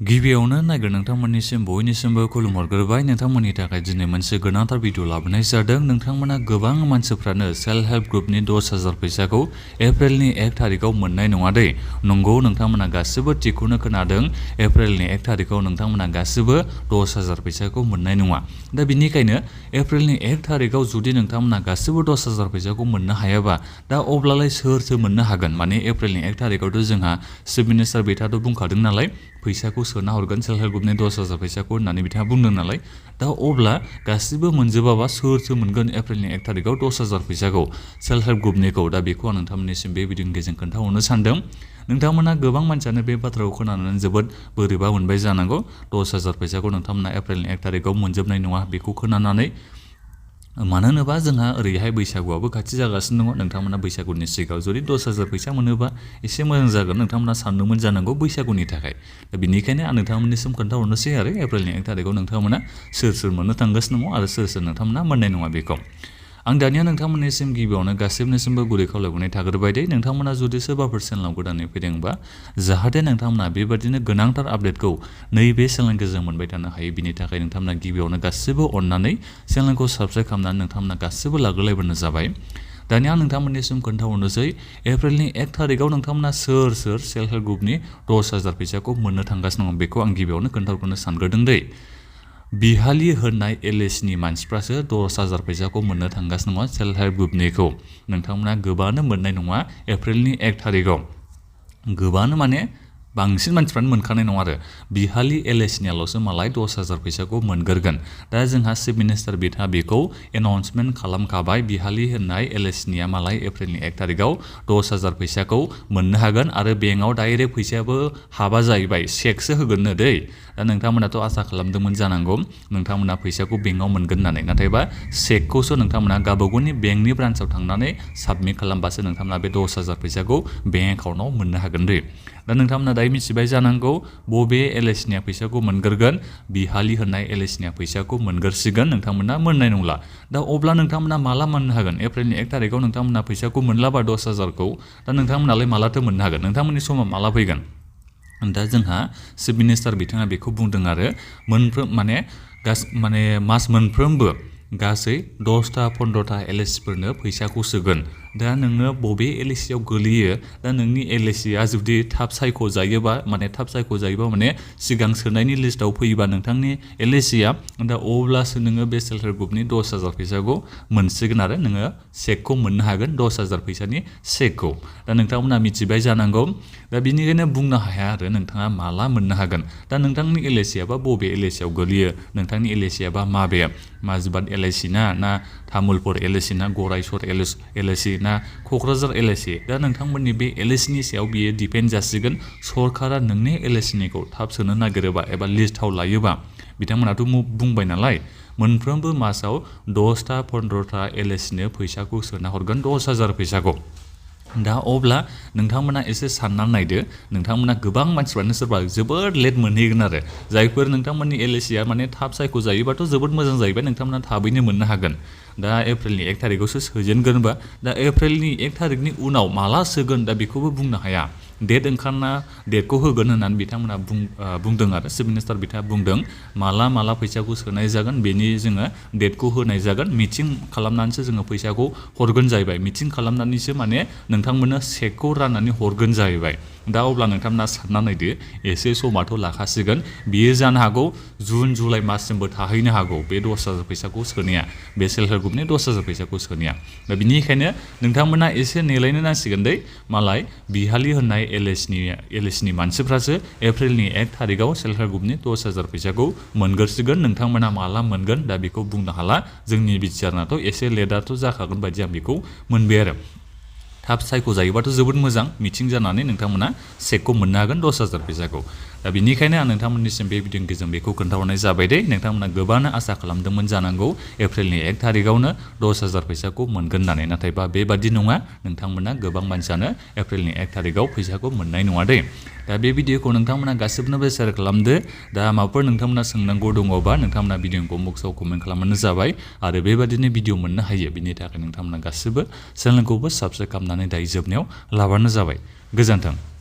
गिबियावनो नायगोन नोंथांमोननिसिम बयनिसिमबो खुलुमहरग्रोबाय नोंथांमोननि थाखाय दिनै मोनसे गोनांथार भिडिअ लाबोनाय जादों। नोंथांमोना गोबां मानसिफ्रानो सेल्फ हेल्प ग्रुपनि 10,000 फैसाखौ एप्रिलनि 1 थारिखआव मोननाय नङा दे। नंगौ, नोंथांमोना गासिबो थिगखौनो खोनादों। एप्रिलनि 1 थारिखआव नोंथांमोना गासिबो 10,000 फैसाखौ मोननाय नङा। दा बिनिखायनो एप्रिलनि 1 थारिखआव जुदि नोंथांमोना गासिबो 10,000 फैसाखौ मोननो हायाबा दा अब्लालाय सोरथो मोननो हागोन? माने एप्रिलनि 1 थारिखआवथ' जोंहा चिफ मिनिस्टार बिथाङाथ' बुंखादों नालाय फैसाखौ सोना हरगोन सेल्फ हेल्प ग्रुपनि 10,000 फैसाखौ होननानै बिथाङा बुंदों नालाय। दा अब्ला गासिबो मोनजोबाबा सोरथो मोनगोन एप्रिलनि 1 थारिखआव 10,000 फैसाखौ सेल्फ हेल्प ग्रुपनिखौ? दा बेखौ आं नोंथांमोननिसिम बे भिडिअनि गेजेरजों खोन्थाहरनो सानदों। नोंथांमोना गोबां मानसियानो बे बाथ्राखौ खोनानानै जोबोद बोरैबा मोनबाय जानांगौ। 10,000 फैसाखौ नोंथांमोना एप्रिलनि 1 थारिखआव मोनजोबनाय नङा बेखौ खोनानानै। मानो होनोबा जोंहा ओरैहाय बैसागुआबो खाथि जागासिनो दङ। नोंथांमोना बैसागुनि सिगाङाव जुदि 10,000 फैसा मोनोबा एसे मोजां जागोन। नोंथांमोना सानदोंमोन जानांगौ बैसागुनि थाखाय। दा बिनिखायनो आं नोंथांमोननिसिम खोन्थाहरनोसै आरो एप्रिलनि 1 थारिखआव नोंथांमोना सोर मोननो थांगासिनो दङ आरो सोर नोंथांमोना मोननाय नङा बेखौ। आं दानिया नोंथांमोननिसिम गिबियावनो गासिबनिसिमबो गुरै खावलायहरनाय थाग्रोबाय दे। नोंथांमोना जुदि सोरबाफोर चेनेलाव गोदानै फैदोंबा जाहाथे नोंथांमोना बेबादिनो गोनांथार आपडेटखौ नैबे चेनेलनि गेजेरजों मोनबाय थानो हायो, बिनि थाखाय नोंथांमोना गिबियावनो गासिबो अननानै चेनेलखौ साबस्क्राइब खालामनानै नोंथांमोना गासिबो लाग्रोलायबानो जाबाय। दानिया आं नोंथांमोननिसिम खोन्थाहरनोसै एप्रिलनि 1 थारिखआव नोंथांमोना सोर सेल्फ हेल्प ग्रुपनि 10,000 फैसाखौ मोननो थांगासिनो दङ बेखौ आं गिबियावनो खोन्थाहरनो सानग्रोदों दै। बिहालि होननाय एलएसनि मानसिफ्रासो 10,000 फैसाखौ मोननो थांगासिनो दङ सेल्फ हेल्प ग्रुपनिखौ। नोंथांमोना गोबाङानो मोननाय नङा एप्रिलनि 1 थारिखआव। गोबाङानो माने बांसिन मानसिफ्रानो मोनखानाय नङा आरो। बिहालि एलएसनियाल'सो मालाय 10,000 फैसाखौ मोनगोरगोन। दा जोंहा चिफ मिनिस्टार बिथाङा बेखौ एनाउन्समेन्ट खालामखाबाय। बिहालि होननाय एलएसनिया मालाय एप्रिलनि 1 थारिखआव 10,000 फैसाखौ मोननो हागोन आरो बेंकआव डाइरेक्ट फैसायाबो हाबा जाहैबाय, चेकसो होगोननो दै। दा नोंथांमोनाथ' आसा खालामदोंमोन जानांगौ नोंथांमोना फैसाखौ बेंकआव मोनगोन होननानै। नाथायबा चेकखौसो नोंथांमोना गावबागावनि बेंकनि ब्रान्सआव थांनानै साबमिट खालामबासो नोंथांमोना बे 10,000 फैसाखौ बेंक एकाउन्टआव मोननो हागोन दै। दा नोंथांमोना दायो मिथिबाय जानांगौ बबे एलएसनिया फैसाखौ मोनगोरगोन। बिहालि होननाय एलएसनिया फैसाखौ मोनगोरसिगोन, नोंथांमोना मोननाय नंला। दा अब्ला नोंथांमोना माला मोननो हागोन? एप्रिलनि 1 थारिखआव नोंथांमोना फैसाखौ मोनलाबा 10,000खौ दा नोंथांमोनालाय मालाथो मोननो हागोन? नोंथांमोननि समा माला फैगोन? दा जोंहा चिफ मिनिस्टार बिथाङा बेखौ बुंदों आरो माने मास मोनफ्रोमबो गासै 10टा 15टा एलएसफोरनो फैसाखौ सोगोन। दा नोङो बबे एलएसियाव गोलैयो? दा नोंनि एलएसिया जुदि थाब सायख'जायोबा माने सिगां सोनायनि लिस्टआव फैयोबा नोंथांनि एलएसिया, दा अब्लासो नोङो बे सेल्फ हेल्प ग्रुपनि 10,000 फैसाखौ मोनसिगोन आरो नोङो चेकखौ मोननो हागोन 10,000 फैसानि चेकखौ। दा नोंथांमोना मिथिबाय जानांगौ। दा बिनिखायनो बुंनो हाया आरो नोंथाङा माला मोननो हागोन। दा नोंथांनि एलएसियाबा बबे एलएसियाव गोलैयो? नोंथांनि एलएसियाबा माबे? माजबाद एलएसि ना तामुलपुर एलएसि ना गरायसर एलएसि ना क'क्राझार एलएसि? दा नोंथांमोननि बे एलएसिनि सायाव बियो दिपेन्ड जासिगोन। सरकारा नोंनि एलएसिनिखौ थाब सोनो नागिरोबा एबा लिस्टआव लायोबा, बिथांमोनाथ' बुंबाय नालाय मोनफ्रोमबो मासाव 10टा 15टा एलएसिनो फैसाखौ सोना हरगोन 10,000 फैसाखौ। दा अब्ला नोंथांमोना एसे साननानै नायदो, नोंथांमोना गोबां मानसिफ्रानो सोरबा जोबोद लेट मोनहैगोन आरो। जायफोर नोंथांमोननि एलएसिया माने थाब सायख'जायोबाथ' जोबोद मोजां जाहैबाय, नोंथांमोना थाबैनो मोननो हागोन। दा एप्रिलनि 1 थारिखआवसो सोजेनगोनबा, दा एप्रिलनि 1 थारिखनि उनाव माला सोगोन दा बेखौबो बुंनो हाया। डेट ओंखारना डेटखौ होगोन होननानै बिथांमोना बुंदों आरो चिफ मिनिस्टार बिथाङा बुंदों माला फैसाखौ सोनाय जागोन बेनि जोङो डेटखौ होनाय जागोन। मिटिं खालामनानैसो जोङो फैसाखौ हरगोन जाहैबाय। मिटिं खालामनानैसो माने नोंथांमोननो चेकखौ राननानै हरगोन जाहैबाय। दा अब्ला नोंथांमोना सानना नायदो, एसे समाथ' लाखासिगोन। बियो जानो हागौ जुन जुलाइ माससिमबो थाहैनो हागौ बे 10,000 फैसाखौ सोनाया, बे सेल्फ हेल्प ग्रुपनि 10,000 फैसाखौ सोनाया। दा बिनिखायनो नोंथांमोना एसे नेलायनो नांसिगोन दै। मालाय बिहालि होननाय एलएसनि मानसिफ्रासो एप्रिलनि 1 थारिखआव सेल्फ हेल्प ग्रुपनि 10,000 फैसाखौ मोनगोरसिगोन। नोंथांमोना माला मोनगोन दा बेखौ बुंनो हाला। जोंनि बिटिआरनाथ' एसे लेटआथ' जाखागोन बायदि आं बेखौ मोनबाय आरो। थाब सायख'जायोबाथ' जोबोद मोजां, मिटिं जानानै नोंथांमोना चेकखौ मोननो हागोन 10,000 फैसाखौ। दा बिनिखायनो आं नोंथांमोननिसिम बे भिडिअनि गेजेरजों बेखौ खोन्थाहरनाय जाबाय दे। नोंथांमोना गोबाङानो आसा खालामदोंमोन जानांगौ एप्रिलनि 1 थारिखआवनो 10,000 फैसाखौ मोनगोन होननानै। नाथायबा बेबादि नङा, नोंथांमोना गोबां मानसियानो एप्रिलनि 1 थारिखआव फैसाखौ मोननाय नङा दे। दा बे भिडिअखौ नोंथांमोना गासिबनोबो शेयार खालामदो। दा माबाफोर नोंथांमोना सोंनांगौ दङबा नोंथांमोना भिडिअनि कमेन्ट बक्सआव कमेन्ट खालामबानो जाबाय। आरो बेबादिनो भिडिअ मोननो हायो बिनि थाखाय नोंथांमोना गासिबो चेनेलखौबो साबस्क्राइब खालामनानै दायो जोबनायाव लाबानो जाबाय। गोजोन्थों।